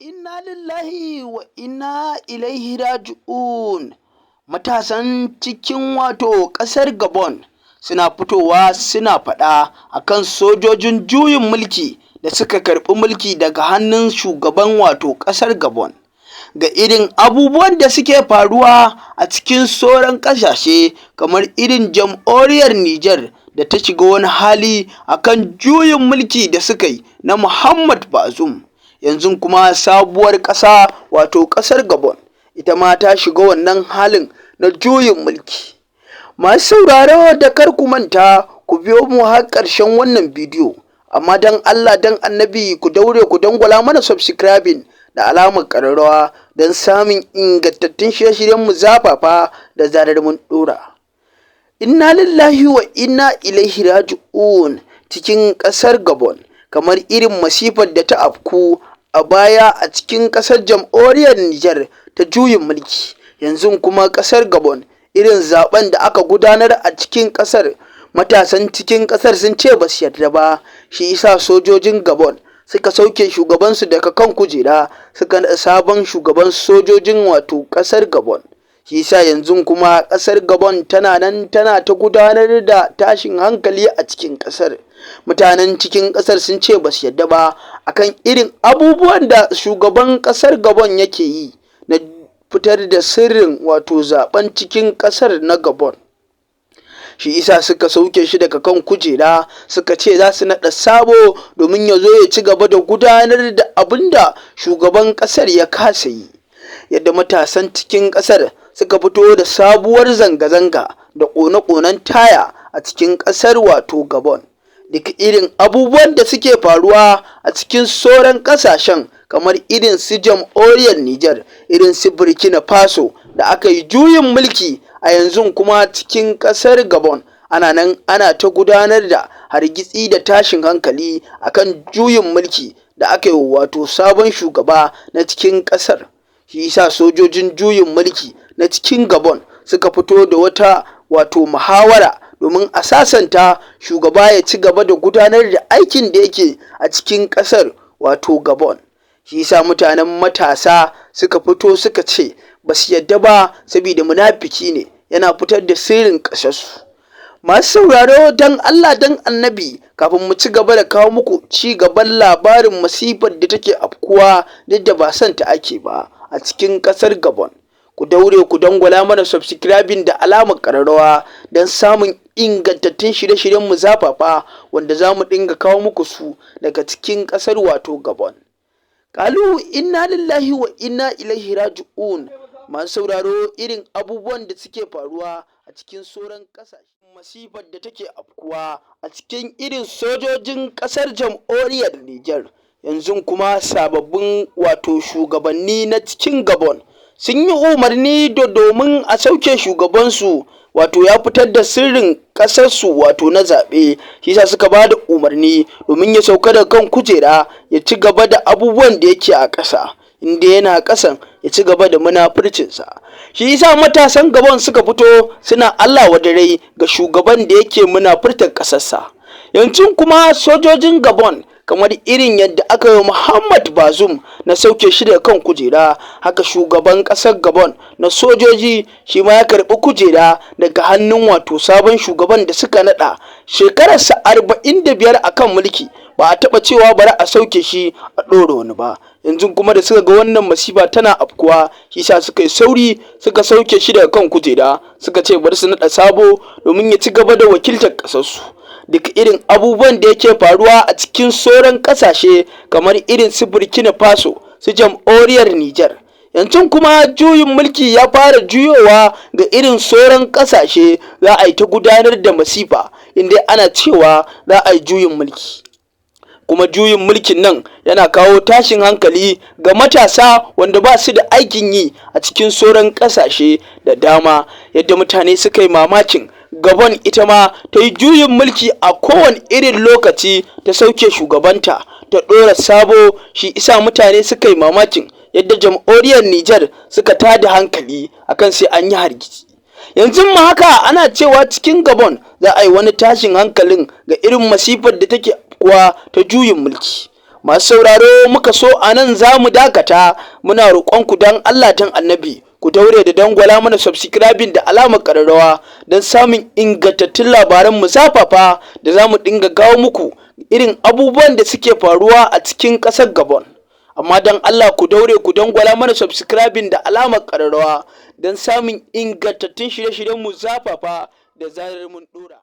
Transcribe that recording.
Inna lillahi wa inna ilaihi raji'un. Matasan cikin wato ƙasar Gabon suna fitowa suna faɗa akan sojojin juyin mulki da suka karɓi mulki daga hannun shugaban wato ƙasar Gabon. Ga irin abubuwan da suke faruwa a cikin sauran ƙasashe kamar irin jamhuriyar Nijar da ta shiga wani hali akan juyin mulki da suka yi na Muhammad Bazoum. Yanzu kuma sabuwar ƙasa, wato ƙasar Gabon, ita ma ta shiga wannan halin na juyin mulki. Masu sauraro, da kar ku manta ku biyo mu har ƙarshen wannan bidiyo, amma don Allah don Annabi ku daure ku dangwala mana subscribing da alamar ƙararrawa don samun ingantattun shirye-shiryen mu zafafa da zarar mun ɗora. Inna lillahi wa inna ilaihi raji'un. Cikin ƙasar Gabon, kamar irin masifar da ta afku a baya a cikin ƙasar jamhuriyar Nijar ta juyin mulki, yanzu kuma ƙasar Gabon, irin zaben da aka gudanar a cikin ƙasar, matasan cikin ƙasar sun ce ba su yarda ba. Shi yasa sojojin Gabon suka sauke shugabansu daga kan kujera, suka naɗa sabon shugaban sojojin wato ƙasar Gabon. Shi yasa yanzu kuma ƙasar Gabon tana nan tana ta gudanar da tashin hankali a cikin ƙasar. Mutanen cikin ƙasar sun ce ba su yarda ba akan irin abubuwan da shugaban ƙasar Gabon yake yi na fitar da sirrin wato zaben cikin ƙasar na Gabon. Shi isa suka sauke shi daga kan kujera, suka ce za su naɗa sabo domin ya zo ya ci gaba da gudanar da abin da shugaban ƙasar ya kasa yi. Yadda matasan cikin ƙasar suka fito da sabuwar zanga-zanga da ƙone-ƙonen taya a cikin ƙasar wato Gabon. Duk irin abubuwan da suke faruwa a cikin sauran ƙasashen kamar irin su jamhuriyar Nijar, irin su Burkina Faso da aka yi juyin mulki, a yanzu kuma cikin ƙasar Gabon ana nan ana ta gudanar da hargitsi da tashin hankali akan juyin mulki da aka yi wato sabon shugaba na cikin ƙasar. Shi yasa sojojin juyin mulki na cikin Gabon suka fito da wata wato muhawara domin a sasanta shugaba ya ci gaba da gudanar da aikin da yake a cikin ƙasar wato Gabon. Shi yasa mutanen matasa suka fito suka ce ba su yadda ba, saboda munafiki ne, yana fitar da sirrin ƙasarsu. Masu sauraro, don Allah don Annabi, kafin mu ci gaba da kawo muku ci gaban labarin masifar da take afkuwa, duk da ba son ta ake ba, a cikin ƙasar Gabon, ku daure ku dangwala mana subscribing da alamar ƙararrawa don samun ingantattun shirye-shiryen mu zafafa wanda za mu dinga kawo muku su daga cikin ƙasar wato Gabon. Kalu inna lillahi wa inna ilaihi raji'un. Masu sauraro, irin abubuwan da suke faruwa a cikin sauran ƙasashe, masifar da take afkuwa a cikin irin sojojin ƙasar jamhuriyar Nijar, yanzu kuma sababbin wato shugabanni na cikin Gabon sun yi umarni da domin a sauke shugabansu, wato ya fitar da sirrin ƙasarsu wato na zaɓe. Shi yasa suka ba da umarni domin ya sauka daga kan kujera, ya ci gaba da abubuwan da yake a ƙasa, inda yana ƙasan ya ci gaba da munafurcinsa. Shi yasa matasan Gabon suka fito suna Allah wadarai ga shugaban da yake munafurtar ƙasarsa. Yanzu kuma sojojin Gabon, kamar irin yadda aka yi Muhammad Bazoum na sauke shi daga kan kujera, haka shugaban ƙasar Gabon na sojoji shi ma ya karɓi kujera daga hannun wato sabon shugaban da suka naɗa. Shekararsa 45 a kan mulki, ba a taɓa cewa bari a sauke shi a ɗora wani ba. Yanzu kuma da suka ga wannan masifa tana afkuwa, shi sa suka yi sauri suka sauke shi daga kan kujera, suka ce bari su naɗa sabo domin ya ci gaba da wakiltar ƙasarsu. Duk irin abubuwan da yake faruwa a cikin sauran ƙasashe kamar irin su Burkina Faso, su jamhuriyar Nijar, yanzu kuma juyin mulki ya fara juyowa ga irin sauran ƙasashe. Za a yi ta gudanar da masifa inda ana cewa za a yi juyin mulki, kuma juyin mulkin nan yana kawo tashin hankali ga matasa wanda ba su da aikin yi a cikin sauran ƙasashe da dama. Yadda mutane suka yi mamakin Gabon ita ma ta yi juyin mulki a kowane irin lokaci ta sauke shugabanta ta ɗora sabo, shi isa mutane suka yi mamakin yadda jamhuriyar Nijar suka tada hankali akan sai an yi hargitsi. Yanzu ma haka ana cewa cikin Gabon za a yi wani tashin hankalin ga irin masifar da take kuwa ta juyin mulki. Masu sauraro, muka so a nan za mu dakata. Muna roƙonku don Allah don Annabi, ku daure da dangwala mana subscribing da alamar ƙararrawa don samun ingantattun labaran mu zafafa da za mu dinga kawo muku irin abubuwan da suke faruwa a cikin ƙasar Gabon. Amma don Allah ku daure ku dangwala mana subscribing da alamar ƙararrawa don samun ingantattun shirye-shiryen mu zafafa da zarar mun ɗora.